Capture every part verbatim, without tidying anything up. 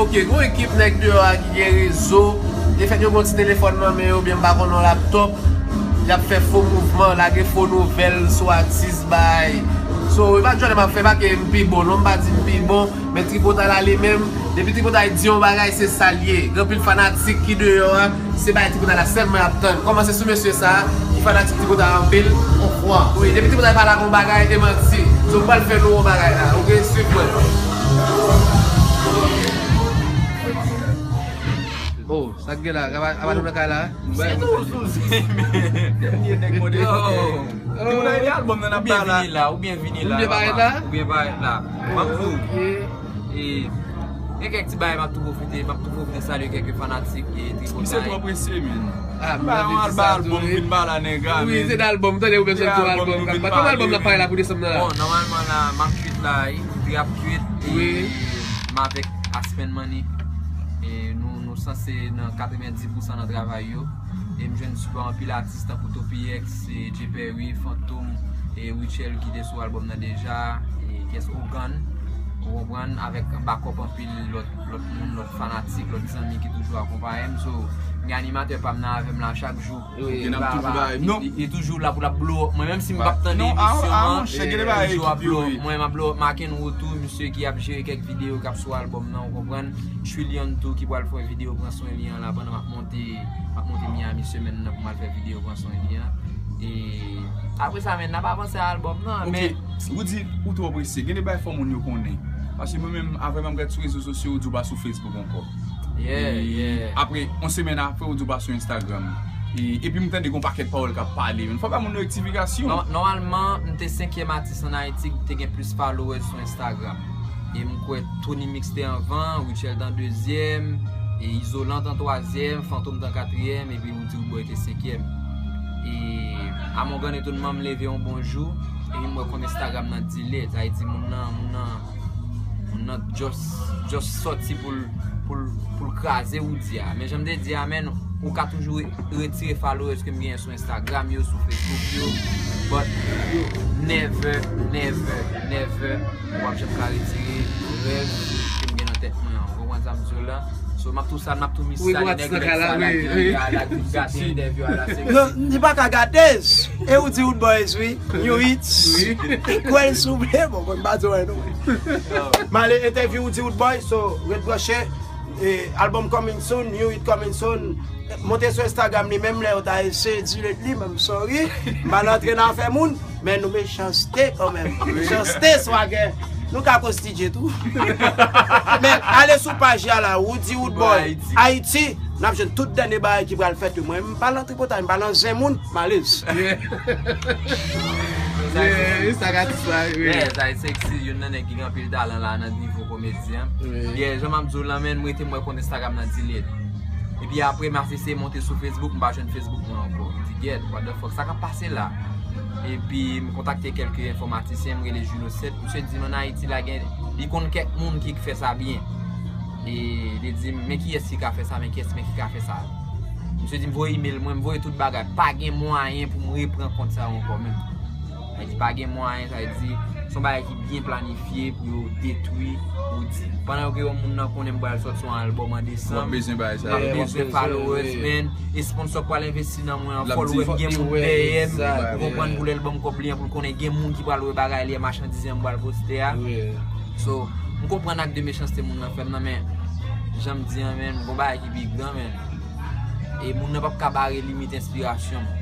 Ok, gon ekip nèg deyò a ki gen rezo. Defèt yo gon ti telefòn nan men yo, oubyen m pa konn yon laptòp. Y ap fè fo mouvman, lage fo nouvèl sou atis, bay. So, e pa jwèt m ap fè, pa ke m pi bon, non, m pa di m pi bon, men Tripotay la li menm, depi Tripotay di yon bagay, se sa l ye. Gen anpil fanatik ki deyò a, se bay Tripotay la sèlman y ap tann. Kòmanse sou mesye sa a, ki fanatik Tripotay anpil. Wi, depi Tripotay pale ak yon bagay, e manti. So, m pral fè nou yon bagay la, ok? Swiv mwen. Oh, sa k gen la? Aba nou nan kay la? Se tou sousi, men. Dènye nèg mode. Yo. Timoun, albòm nan ap pale la. Ou byen vini la, ou byen vini la, papa. Ou byen parèt la? M ap di w. E, gen kèk ti bagay, m ap tou pwofite, m ap tou pwofite salye kèk fanatik e Tripotay. Misye twò prese, men. Ah, m ba yon albòm, vin ba la, nèg la, men. Wi, se nan albòm, tande, ou bezwen tou albòm k ap pale. Kòman albòm nan parèt la pou desanm nan la? Bon, nòmalman la, m ap kwit la, wi. Trè ap kwit, e m avèk Aspen Money. E nou, nou sanse nan katrevenndis pousan nan travay yo. E m jwenn sipò anpil atis tankou Topi X, e J Perry, Fantom, e Rutshelle ki te sou albòm nan deja, e kiyès, Ogan, ou konprann, avèk bakòp anpil lòt, lòt moun, lòt fanatik, lòt zanmi ki toujou akonpaye m. So, m gen animatè pa m nan avè m la chak jou. Wi, n ap toujou la avè m, non? Li, li toujou la pou l ap blow up mwen, menm si m p ap tande emisyon an, li toujou ap blow up mwen, m ap blow up McEnroe tou, misye ki ap jere kèk videyo k ap sou albòm nan, ou konprann? Trillion tou ki pral fè videyo pran swen li an la pandan m ap monte, m ap monte Miami semèn nan pou m al fè videyo pran swen li an. E apre sa, men, n ap avanse albòm nan, men. Ok, ou di ou twò prese. Gen de bagay fò moun yo konnen. Paske mwen menm, avè m ap gade sou rezo sosyo, ou di w pa sou Facebook ankò. Yeah, yeah. Apre, yon semèn apre, ou di w pa sou Instagram. E, epi m tande gon pakèt pawòl k ap pale, men fò ba moun yo rektifikasyon. Nò-, nòmalman, m te senkyèm atis ann Ayiti ki te gen plis followers sou Instagram. E m kwè Tony Mix te anvan, Rutshelle te an dezyèm, e Izolan te an twazyèm, Fantom te an katriyèm, epi Roody Roodboy te senkyèm. E a mon gran etonnman, m leve yon bon jou, epi m wè kont Instagram nan delete. Sa vle di moun nan, moun nan, moun nan just, just sòti pou l, pou l, pou l kraze Roody a. Men jan m te di a, men, ou ka toujou re-, retire followers ke m genyen sou Instagram yo, sou Facebook yo, but never, never, never, ou p ap janm ka retire rèv ke m gen nan tèt mwen an. Ou konprann sa m di w la? So, m ap tou sa, m ap tou miss salye nèg, nèg sa la ki, ki gate entèvyou a la, sexy. Non, li pa ka gate. E Roody Roodboy, wi. New hits. Kwè l si w vle, bon, bon, m pa di w anyen non. M ale entèvyou Roody Roodboy, so, ret branche. E, album coming soon, new hit coming soon. Monte sou Instagram li menm lè yo ta eseye delete li, men m sorry. M pa nan antre nan afè moun, men nou mechanste kanmenm. Mechanste, swagè. Nou ka koz T J tou. Men ale sou paj la la, Roody Roodboy Ayiti. N ap jwenn tout dènye bagay ki pral fèt yo. Mwen, m pa nan tripotay, m pa nan zen moun, m alèz. Yeah, sa k atis la, wi. Yeah, sa e sexy, youn nan nèg ki gen anpil talan la nan nivo komedi an. Yeah, jan m ap di w lan, men, m rete m wè kont Instagram nan delete. Epi apre, m aseseye monte sou Facebook, m pa jwenn Facebook mwen ankò. M di, "Gyèt, what the fuck, sa k ap pase la?" Epi, m kontakte kèlke enfòmatisyen, m rele Juno Sèt. Misye di m ann Ayiti la gen, li konn kèk moun ki fè sa byen. E li di m, "Men kiyès ki ka fè sa, men kiyès, men ki ka fè sa?" Misye di m voye email mwen, m voye tout bagay. Pa gen mwayen pou m repran kont sa yo ankò menm. Sa vle di pa gen mwayen, sa vle di se yon bagay ki byen planifye pou yo detwi Roody. Pandan ke yon moun nan konnen m pral sòti yon albòm an desanm, m ap bezwen followers, men, e sponsor k pral envesti nan mwen an, fò l wè m gen moun dèyè m, ou konprann, pou lè l ban m kòb li an, pou l konnen gen moun ki pral wè bagay li an, machandiz an m pral poste a. So, m konprann ak de mechanste moun nan fè m nan, men, jan m di an, men, m gon bagay ki pi gran, men. E moun nan p ap ka bare limit enspirasyon m.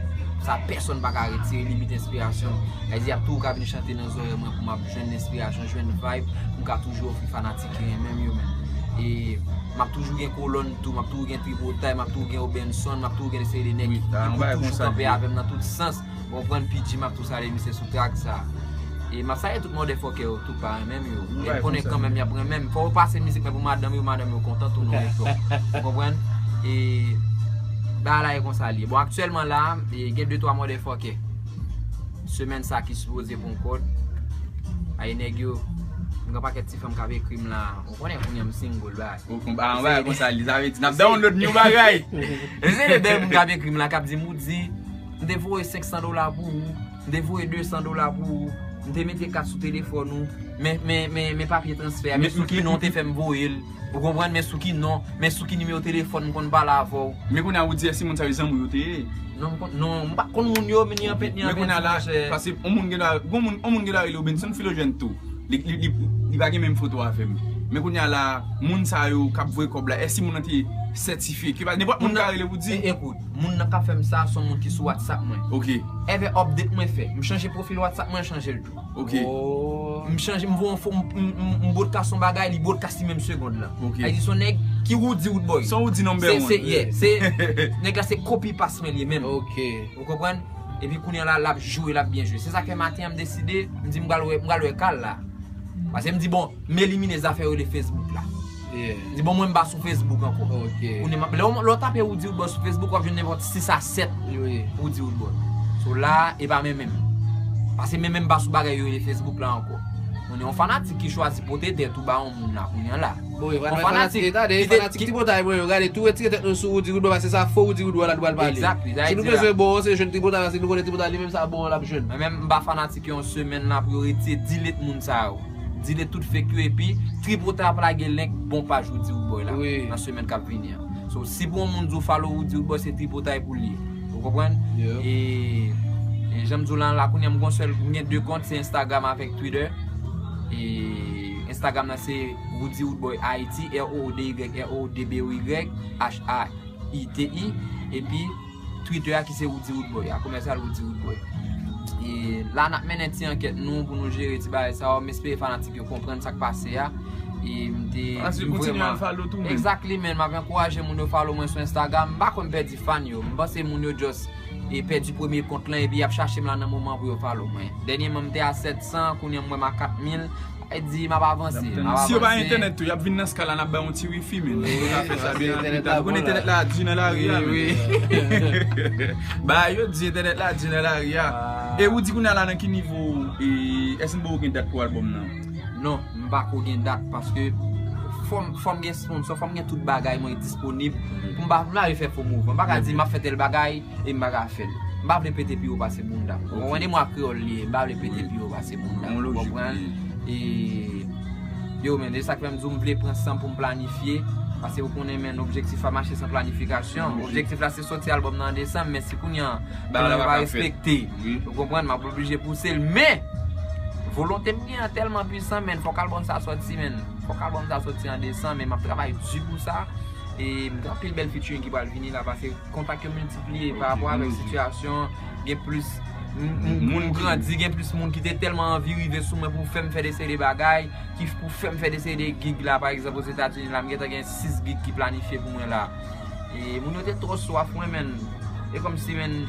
Sa pèsonn pa ka retire limit enspirasyon m. Sa vle di, y ap toujou ka vin chante nan zòrèy mwen pou m ap jwenn enspirasyon, jwenn vibe, pou m ka toujou ofri fanatik ki renmen m yo, men. E m ap toujou gen Kolòn tou, m ap toujou gen Tripotay, m ap toujou gen Obenson, m ap toujou gen seri de nèg ki, ki pou toujou kanpe avè m nan tout sans. Ou konprann, P G, m ap tou salye misye sou track sa. E m ap salye tout motherfucker yo tou, pa renmen m yo. Men m konnen kanmenm y ap renmen m. Fò yo pase mizik mwen pou madanm yo, madanm yo kontan tou nan reto. Ou konprann? E bagay la e konsa li ye. Bon, aktyèlman la, e gen de twa motherfucker semèn sa ki sipoze pran kòd. Ay, nèg yo, m gen pakèt ti fanm k ap ekri m la. Ou konnen kounye a m single, bay. Ou konprann? Bagay konsa li, sa vle di n ap download new bagay. E se de bèl moun k ap ekri m la, k ap di m, Roody, m te voye senk san dola pou ou, m te voye de san dola pou ou, M te mete kat sou telefòn ou, men, men, men, men papye transfè a, men sou ki non w te fè m voye l. Ou konprann? Men sou ki non, men sou ki nimewo telefòn m konn pale avè w. Men kounye a ou di èske moun sa yo zanmi w yo te ye? Non, m konn, non, m pa konn moun yo, men ni anpèt, ni anpèt, monchè. Men kounye a la, paske yon moun gen dwa, yon moun, yon moun gen dwa rele Obenson Filogène tou. Li, li, li, li pa gen menm foto avè m. Men kounye a la, moun sa yo k ap voye kòb la, èske moun nan te sètifye? Ke pa nenpòt moun ka rele pou di. E, ekout, moun nan k ap fè m sa, se yon moun ki sou WhatsApp mwen. Ok. Even update mwen fè. M chanje pwofil WhatsApp mwen, chanje l tou. Ok. M chanje, m voye yon fo, m, m, m, m broadcast yon bagay, li broadcast li menm segond lan. Ok. Sa vle di se yon nèg ki Roody Roodboy. Se yon Roody number one. Se, se, yeah, se, nèg la se copy paste mwen li menm. Ok. Ou konprann? Epi kounye a la, l ap jwe, l ap byen jwe. Se sa k fè maten an m deside, m di m pral wè, m pral wè Carl la. Paske m di, bon, m elimine zafè yo de Facebook la. Yeah. M di, bon, mwen m pa sou Facebook ankò. Ok. Kounye a, lè w, lè w tape Roody Roodboy sou Facebook, w ap jwenn nenpòt sis a sèt Roody Roodboy. So la, e pa menm menm. Paske menm menm m pa sou bagay yo rele Facebook la ankò. Kounye a, yon fanatik ki chwazi pote tèt ou ba yon moun la, kounye a la. Bon, e pa fanatik, tande, fanatik tripotay mwen yo, gade, tou retire tèt nou sou Roody Roodboy, paske sa fo Roody Roodboy la nou pral pale. Exactly, si nou bezwen bon, se jwenn tripotay, paske nou konnen tripotay li menm sa bon l ap jwenn. Mwen menm, m pa fanatik yon semèn la pou yo retire, delete moun sa yo. Delete tout fake yo, epi tripotay ap lage link bon paj Roody Roodboy la, nan semèn k ap vini an. So, si pou yon moun di w follow Roody Roodboy, se tripotay pou l ye. Ou konprann? Yeah. E, e jan m di w la, la kounye a m gon sèl, m gen de kont, se Instagram avèk Twitter. E Instagram nan se Roody Roodboy Haiti, R O O D Y, R O O D B O Y, H A I T I. Epi Twitter a ki se Roody Roodboy, a komèsyal Roody Roodboy. E la n ap mennen ti ankèt nou pou nou jere ti bagay sa yo. M espere fanatik yo konprann sa k pase a. E m te. Fanatik yo kontinye al follow tou menm. Exactly, man. M ap ankouraje moun yo follow mwen sou Instagram. M pa konn pèdi fan yo. M panse moun yo just e pèdi premye kont lan epi y ap chache m la nan moman pou yo follow mwen. Dènyèman m te a sèt san, kounye a m wè m a kat mil. Sa vle di m ap avanse, m ap avanse. Si yo pa gen entènèt tou, y ap vin nan Sky la, n ap bay yon ti wifi, men. Wi, yo ka fè sa byen rapid. Ou konn entènèt la di nan lari a, men. Wi. Bagay yo di entènèt la di nan lari a. E ou di kounye a la nan ki nivo, e, èske n poko gen dat pou albòm nan? Non, m pa ko gen dat paske fò m, fò m gen sponsor, fò m gen tout bagay mwen disponib pou m pa, pou m pa vle fè fo mouvman. M pa ka di m ap fè tèl bagay e m pa ka fè l. M pa vle pete pi wo pase bounda m. Ou konprann? E mwa kreyòl li ye, m pa vle pete pi wo pase bounda m. Ou konprann? E, yo, men, e sa k fè m di w m vle pran san m pou m planifye, paske ou konnen, men, objektif pa mache san planifikasyon. Objektif la se soti albòm nan an desanm, men si kounye a, bagay la pa respekte. Ou konprann? M ap oblije pouse l, men volonte m gen an tèlman pwisan, men fòk albòm sa soti, men. Fòk albòm sa soti an desanm, men m ap travay di pou sa. E m gen anpil bèl featuring ki pral vini la, paske kontak yo miltipliye pa rapò avèk sitiyasyon, gen plis m, m, moun grandi, gen plis moun ki te tèlman anvi rive sou mwen pou fè m fè de seri de bagay, ki pou fè m fè de seri de gig la, pa egzanp, Ozetazini la, m gentan gen sis gig ki planifye pou mwen la. E moun yo te twò swaf mwen, men. E kòmsi, men,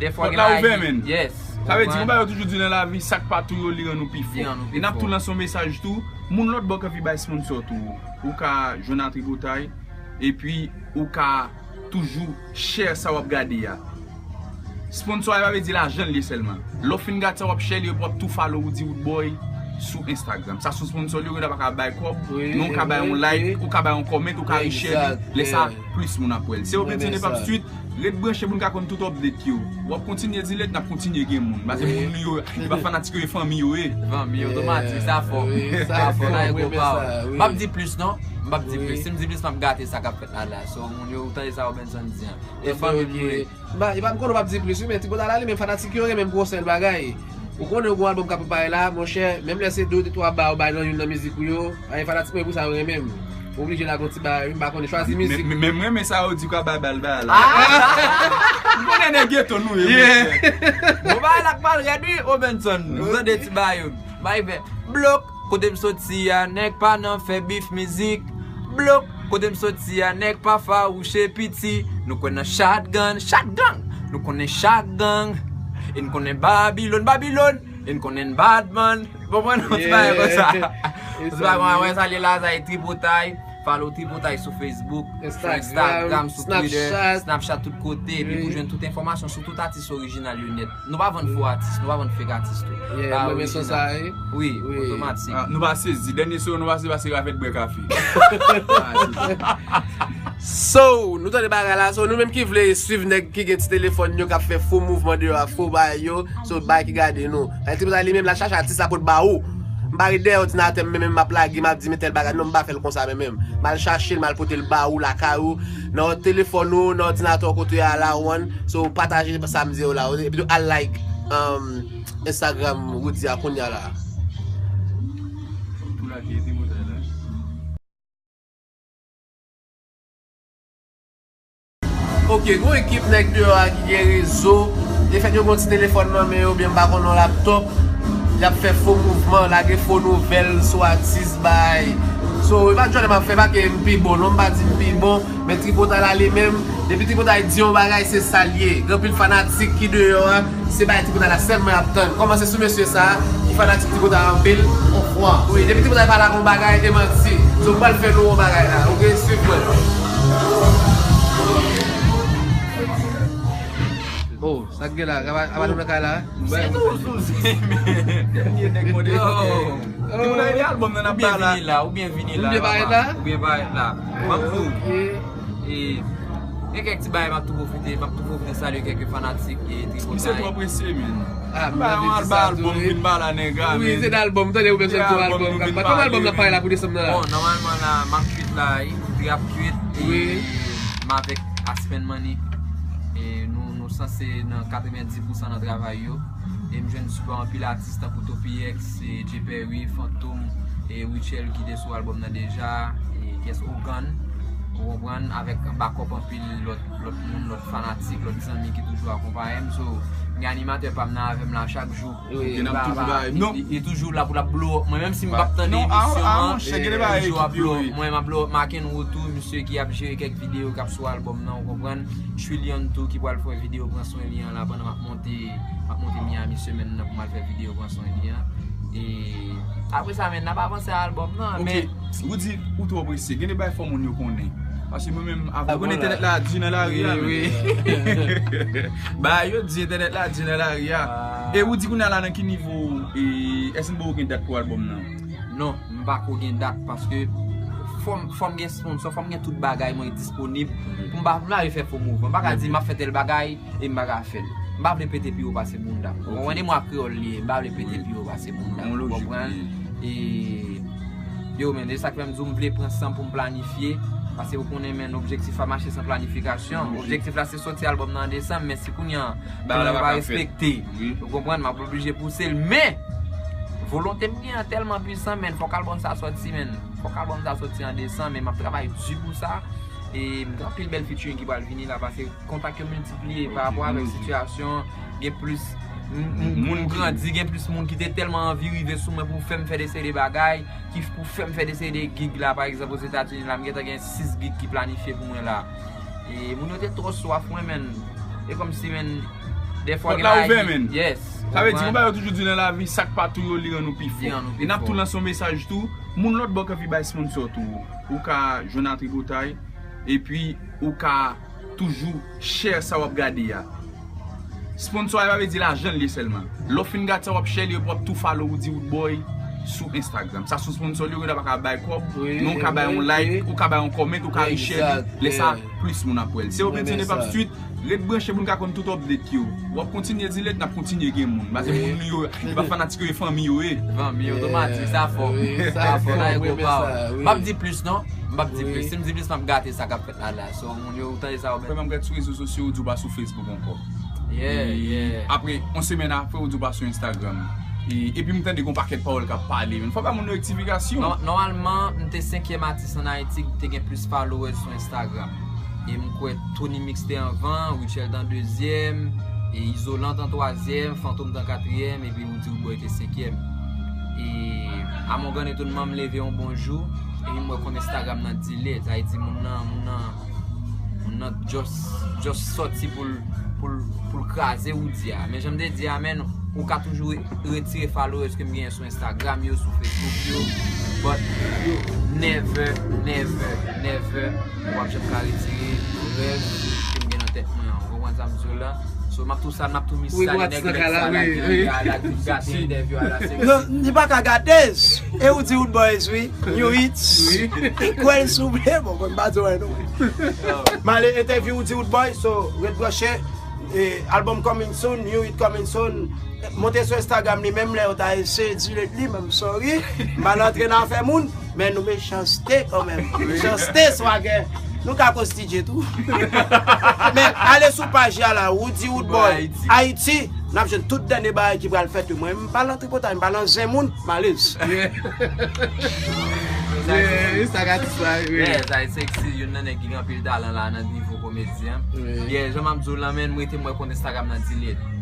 dèfwa gen bagay ki, yes. Sa vle di, konpa yo toujou di nan lavi, sa k pa tou yo, li rann ou pi fò. Li rann ou pi fò. E n ap tou lanse yon mesaj tou, moun lòt bò k anvi bay sponsor tou, ou ka jwenn a Tripotay, epi ou ka toujou share sa w ap gade a. Sponsor a pa vle di lajan l ye sèlman. Lè w fin gade sa w ap share li, w ap tou follow Roody Roodboy sou Instagram. Sa sou sponsor li, ou pa ka bay kòb, men ou ka bay yon like, ou ka bay yon comment, ou ka reshare li. Lè sa, plis moun ap wè l. Se Obenson Epap Street, ret branche pou n ka konn tout update yo. W ap kontinye delete, n ap kontinye gen moun. Paske moun nou yo, e pa fanatik yo, e fanmi yo ye. Fanmi otomatik, sa fò. Sa fò, la e gwo pawòl. M p ap di plis non. M p ap di plis. Si m di plis, m ap gate sa k ap fèt la la. So, moun yo, ou tande sa Obenson di an. E fanmi m nou ye. M pa, e pa m konnen w p ap di plis wi, men Tripotay la li menm fanatik yo renmen m pou yon sèl bagay. Ou konnen ou gon albòm k ap prepare la, monchè, menm lè se de ou twa ba yo bay nan youn nan mizik ou yo, ay fanatik mwen pou sa yo renmen m. Ou oblije lage yon ti bagay wi, m pa konnen, chwazi mizik. Men, men, men m renmen sa yo di w ka bay bal bagay la. M konnen nèg geto nou ye, monchè. Bon, bagay la k pral rèd wi, Obenson. Ou tande ti bagay yo. Bay vè. Blòk, kote m soti a, nèg pa nan fè bif mizik. Blòk, kote m soti a, nèg pa fawouche piti. Nou kwè nan shotgun, shotgun. Nou konnen shotgun. E n konnen Babilòn, Babilòn. E n konnen badman. Ou konprann? Yon ti bagay konsa. Yon ti bagay konsa. Mwen salye Lazare Tripotay. Follow Tripotay sou Facebook, sou Instagram, sou Twitter, Snapchat, tout kote. Epi pou jwenn tout enfòmasyon sou tout atis orijinal yo nèt. Nou pa vann fo atis, nou pa vann fake atis tou. Yeah, mwen renmen son sa, wi. Wi, otomatik. Ah, nou pa sezi. Dènye sou nou pa sezi, pase Ravèt bwè kafe. Ah, sezi. So, nou tande bagay la, so nou menm ki vle swiv nèg ki gen ti telefòn yo k ap fè fo mouvman deyò a, fo bagay yo, so bay ki gade nou. Kay tripotay li menm l al chache atis la pou l ba ou. M pa ret dèyè òdinatè m, men menm m ap lage, m ap di men tèl bagay, non, m pa fè l konsa men menm. M al chache l, m al pote l ba ou lakay ou, nan telefòn ou, nan òdinatè w kote w ye a la, ou konprann. So, pataje sa m di yo la, epi tou al like, um, Instagram Roody a kounye a la. Ok, gon ekip nèg deyò a ki gen rezo. Lefèt yo gon ti telefòn nan men yo, oubyen m pa konnen yon laptòp. Y ap fè fo mouvman, lage fo nouvèl sou atis bay. So, e pa jwèt m ap fè, pa ke m pi bon, non, m pa di m pi bon, men tripotay la li menm, depi tripotay di yon bagay, se sa l ye. Gen anpil fanatik ki deyò a, se bay tripotay la sèlman y ap tann. Kòmanse sou mesye sa a, ki fanatik tripotay anpil. Wi, depi tripotay pale ak yon bagay, e manti. So, m pral fè nou yon bagay la, ok? Swiv mwen. Oh, sa k gen la? Aba nou nan kay la? Se toujou se menm dènye nèg mode. Yo. Tripotay de albòm nan n ap bay la. Ou byen vini la, ou byen vini la, papa. Ou byen parèt la. M ap di w. E, gen kèk ti bagay m ap tou pwofite, m ap tou pwofite salye kèk fanatik e tripotay. Misye twò prese, men. Ah, m bay yon albòm, vin ba la, nèg la, men. Wi, se nan albòm, tande ou menm se yon albòm. Kòman albòm nan parèt la pou desanm nan la? Bon, nòmalman la, m ap kwit la, wi, trap kwit, e m avèk Aspen Money. E nou, nou sanse nan katrevenndis pousan nan travay yo. E m jwenn sipò anpil atis tankou Topi X, e Jay Perry, Fantom, e Rutshelle ki te sou albòm nan deja, e kiyès, Ogan, ou konprann, avèk bakòp anpil lòt, lòt moun, lòt fanatik, lòt zanmi ki toujou akonpaye m. So, gen animatè pa m nan avè m la chak jou. Wi, e n ap toujou la. Li, li, li toujou la pou l ap blow up mwen, menm si m p ap tande emisyon an, li toujou ap blow up mwen, m ap blow up Makenwo tou, misye ki ap jere kèk videyo k ap sou albòm nan, ou konprann. Trillion tou ki pral fè videyo pran swen li an la pandan m ap monte, m ap monte Miami semèn nan pou m al fè videyo pran swen li an. E apre sa, men, n ap avanse ak albòm nan, men. Ok, Roody, ou twò prese. Gen de bagay fò moun yo konnen. Paske mwen menm, avè, ou konnen entènèt la di nan lari a, men. Bagay yo di entènèt la di nan lari a. E Roody, kounye a la, nan ki nivo, e èske n poko gen dat pou albòm nan? Non, m pa ko gen dat paske fò m, fò m gen sponsò, fò m gen tout bagay mwen disponib pou m pa, pou m pa vin fè fo mouvman. M pa ka di m ap fè tèl bagay e m pa ka fè l. M pa vle pete pi wo pase bounda m. Ou konprann? E mwa kreyòl li ye, m pa vle pete pi wo pase bounda m. Ou konprann? E yo, men, e sa k fè m di w m vle pran san m pou m planifye. Paske ou konnen, men, objektif pa mache san planifikasyon. Objektif la se soti albòm nan an desanm, men si kounye a plan yo pa respekte, ou konprann, m ap oblije pouse l. Men, volonte m gen an tèlman pwisan, men, fòk albòm sa soti, men. Fòk albòm sa soti an desanm, men m ap travay di pou sa. E m gen anpil bèl featuring ki pral vini la, paske kontak yo miltipliye pa rapò avèk sitiyasyon, gen plis m, m, moun grandi, gen plis moun ki te tèlman anvi rive sou mwen pou fè m fè de seri de bagay, ki pou fè m fè de seri de gig la, pa egzanp, Ozetazini la, m gentan gen sis gig ki planifye pou mwen la. E moun yo te twò swaf mwen, men. E kòmsi, men, dèfwa gen bagay ki, yes. Sa vle di, konpa yo toujou di nan lavi, sa k pa tou yo, li rann ou pi fò. Li rann ou pi fò. E n ap tou lanse yon mesaj tou. Moun lòt bò k anvi bay sponsò tou. Ou ka jwenn a tripotay. Epi, ou ka toujou share sa w ap gade a. Sponsò a, e pa vle di lajan l ye sèlman. Lè w fin gade sa, w ap share li, epi w ap tou follow Roody Roodboy sou Instagram. Sa sou sponsò li, ou gentan pa ka bay kòb, men ou ka bay yon like, ou ka bay yon comment, ou ka reshare li. Lè sa, plis moun ap wè l. Se Robinson Epap Street, ret branche pou n ka konn tout update yo. W ap kontinye di lèt, n ap kontinye gen moun. Paske moun nou yo, e pa fanatik yo, e fanmi yo ye. Fanmi otomatik, sa fò. Sa fò, nan e gwo pa w. M p ap di plis, non. M p ap di plis. Si m di plis, m ap gate sa k ap fèt la la. So, moun yo, ou tande sa, ou menm. Frè m, m gade sou rezo sosyo, ou di w pa sou Facebook ankò. Yeah, yeah. Apre yon semèn apre, ou di w pa sou Instagram. E, epi m tande gon pakèt pawòl k ap pale, men fò ba moun yo rektifikasyon. Nò-, nòmalman, m te senkyèm atis ann Ayiti ki te gen plis followers sou Instagram. E m kwè Tony Mix te anvan, Rutshelle te an dezyèm, e Izolan te an twazyèm, Fantom te an katriyèm, epi Roody Roodboy te senkyèm. E a m yon grenn etonnman, m leve yon bon jou, epi m wè konn Instagram nan delete. Sa vle di moun nan, moun nan, moun nan just, just sòti pou l, pou l, pou l kraze Roody a. Men jan m te di a, men, ou ka toujou re-, retire followers ke m genyen sou Instagram yo, sou Facebook yo, but never, never, never w ap janm ka retire rèv ke m gen nan tèt mwen an. Ou konprann sa m di w la? So, m ap tou sal, m ap tou mis sal nèg, nèg sal la, nèg sal la, nèg gate entèvyou a la seksi. Non, li pa ka gate. E ou di Root Boys, wi. New Hits. Li kwè l souple, bon, bon, m pa di w non. M ale entèvyou ou di Root Boys, so, ret branche. E, album coming soon, new hit coming soon. Monte sou Instagram li, menm lè yo ta eseye delete li, men m sorry. M pa nan antre nan afè moun. Men nou mechanste kanmenm. Mechanste, swagè. Nou ka konstitye tou. Men ale sou paj la, Roody Root Boy Ayiti. N ap jwenn tout dènye bagay ki pral fèt wi. Mwen, m pa nan tripotay, m pa nan zen moun, m alèz. Yeah, sa ka ti sa, wi. Yeah, sa e seksi, youn nan nèg ki gen anpil talan la nan nivo komedyen. Yeah, jan m ap di w lan, men m rete m wè kont Instagram nan delete.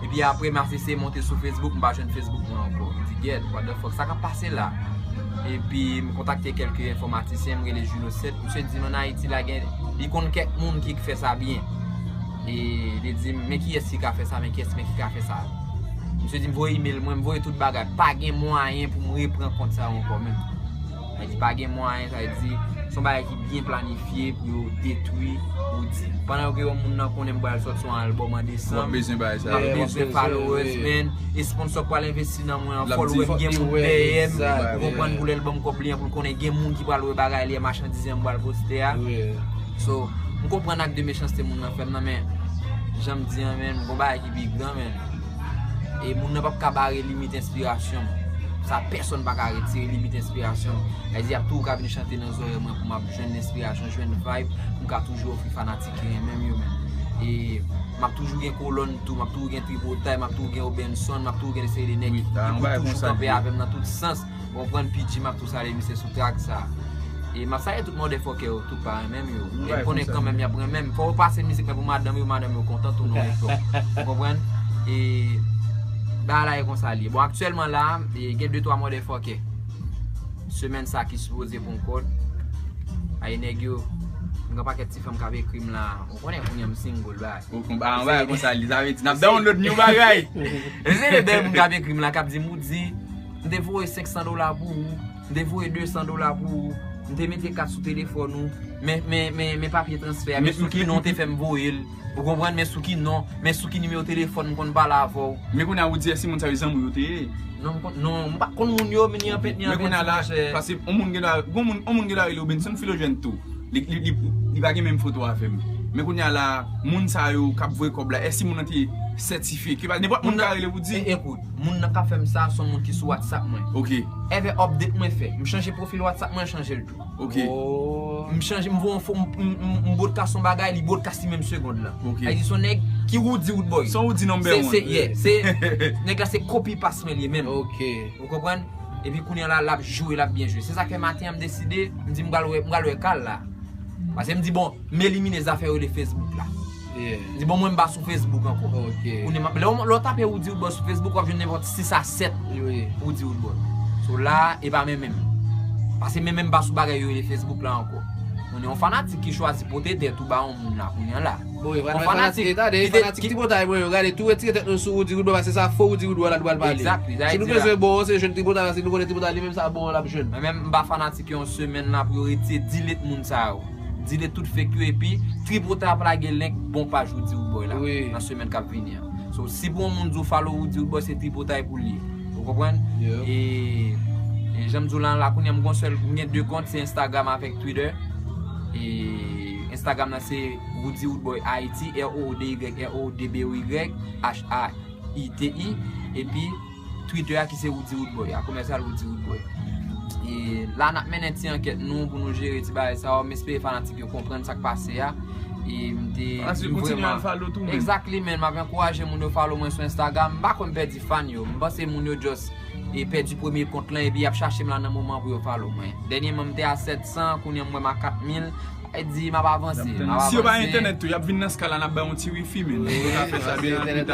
Epi apre, m asese monte sou Facebook, m pa jwenn Facebook mwen ankò. M di, "Gèt, what the fuck, sa k ap pase la?" Epi, m kontakte kèlke enfòmatisyen, m rele Juno Sèt. Misye di m ann Ayiti la gen, li konn kèk moun ki fè sa byen. E li di m, "Men kiyès ki ka fè sa, men kiyès men ki ka fè sa?" Misye di m voye imel mwen, m voye tout bagay. Pa gen mwayen pou m repran kont sa yo ankò menm. Sa vle di pa gen mwayen, sa vle di se yon bagay ki byen planifye pou yo detwi Roody. Pandan ke yon moun nan konnen m pral sòti yon album an desanm, m ap bezwen followers, men, e sponsor k pral envesti nan mwen an, followers, gen moun dèyè m, ou konprann, pou lè l ban m kòb li an, pou l konnen gen moun ki pral wè bagay li a, machandiz an m pral poste a. So, m konprann ak de mechanste moun nan fè m nan, men jan m di an, men, m gon bagay ki pi gran, men. E moun nan p ap ka bare limit enspirasyon m. Sa pèsonn pa ka retire limit enspirasyon m. Sa vle di y ap toujou ka vin chante nan zòrèy mwen pou m ap jwenn enspirasyon, jwenn vibe, pou m ka toujou ofri fanatik ki renmen m yo menm. E m ap toujou gen Kolòn tou, m ap toujou gen Tripotay, m ap toujou gen Obenson, m ap toujou gen de seri de nèg ki, ki pou toujou kanpe avè m nan tout sans. Ou konprann, P G, m ap tou salye misye sou track sa. E m ap salye tout motherfucker yo tou pa renmen m yo. E m konnen kanmenm y ap renmen m. Fò yo pase mizik mwen pou madanm yo, madanm yo kontan tou nan reflon. Ou konprann? E bagay la e konsa l ye. Bon, aktyèlman la, e gen de twa motherfucker semèn sa ki sipoze pran kòd. Ay nèg yo, m gen pakèt ti fanm k ap ekri m la. Ou konnen kounye a m single, bay. Ou konprann, bay konsa l ye. Sa vle di n ap download new bagay. E se de bèl moun k ap ekri m la, k ap di m, Roody, m te voye senk san dola pou ou, m te voye de san dola pou ou, m te mete kat sou telefòn ou, men, men, men, men papye transfè a, men sou ki non w te fè m voye l, ou konprann, men sou ki non, men sou ki nimewo telefòn m konn pale avè w. Men kounye a ou di èske moun sa yo zanmi w yo te ye? Non, m konn, non, m pa konn moun yo, men ni anpèt, ni anpèt, monchè. Paske yon moun gen dwa, yon moun, yon moun gen dwa rele w Benson Philogène tou. Li, li, li, li pa gen menm foto avè m. Men kounye a la, moun sa yo k ap voye kòb la, èske moun nan te sètifye? Ke pa nenpòt moun ka rele pou di. Ekout, moun nan k ap fè m sa, se yon moun ki sou WhatsApp mwen. Ok. Ever update mwen fè, m chanje pwofil WhatsApp mwen, chanje l tou. Ok. M chanje, m voye yon fo, m, m, m, m broadcast yon bagay, li broadcast li menm segond lan. Ok. Sa vle di se yon nèg ki Roody Root Boy. Se yon Roody number one. Se, se, yeah, se, nèg la se copy paste mwen li ye menm. Ok. Ou konprann? Epi kounye a la, l ap jwe, l ap byen jwe. Se sa k fè maten an m deside, m di m pral wè, m pral wè Carl la. Paske m di, bon, m elimine zafè yo de Facebook la. M di, bon, mwen m pa sou Facebook ankò. Kounye a, lè w, lè w tape Roody Root Boy sou Facebook, w ap jwenn nenpòt sis a sèt Roody Root Boy. So la, e pa menm menm. Paske menm menm m pa sou bagay yo rele Facebook la ankò. Kounye a, yon fanatik ki chwazi pote tèt ou ba yon moun la, kounye a la. Bon, e pa nan fanatik, e tande, e fanatik Tripotay mwen yo, gade, tou retire tèt nou sou Roody Root Boy, paske sa fo Roody Root Boy la nou pral pale. Si nou bezwen bon, se jwenn Tripotay, paske nou konnen Tripotay li menm sa bon, l ap jwenn. Mwen menm, m pa fanatik yon semèn la pou yo retire, delete moun sa yo. Delete tout fake yo, epi Tripotay ap lage link bon paj Roody Root Boy la, nan semèn k ap vini an. So, si pou yon moun di w follow Roody Root Boy, se Tripotay pou l ye. Ou konprann? E, e jan m di w la, la kounye a m gon sèl, m gen de kont, se Instagram avèk Twitter. E Instagram nan se Roody Root Boy Haiti, R O O D Y, R O O D B O Y, H A I T I. Epi Twitter a ki se Roody Root Boy, a komèsyal Roody Root Boy. E la n ap mennen ti ankèt nou pou nou jere ti bagay sa yo. M espere fanatik yo konprann sa k pase a. E m te, fanatik yo kontinye al follow tou menm. Exactly, man. M ap ankouraje moun yo follow mwen sou Instagram. M pa kwè m pèdi fan yo. M panse moun yo just e pèdi premye kont lan epi y ap chache m la nan moman pou yo follow mwen. Dènyèman m te a sèt san, kounye a m wè m a kat mil. Sa vle di m ap avanse, m ap avanse. Si yo pa entènèt tou, y ap vin nan Sky la, n ap bay yon ti wifi, men. Yo ka fè sa byen rapid.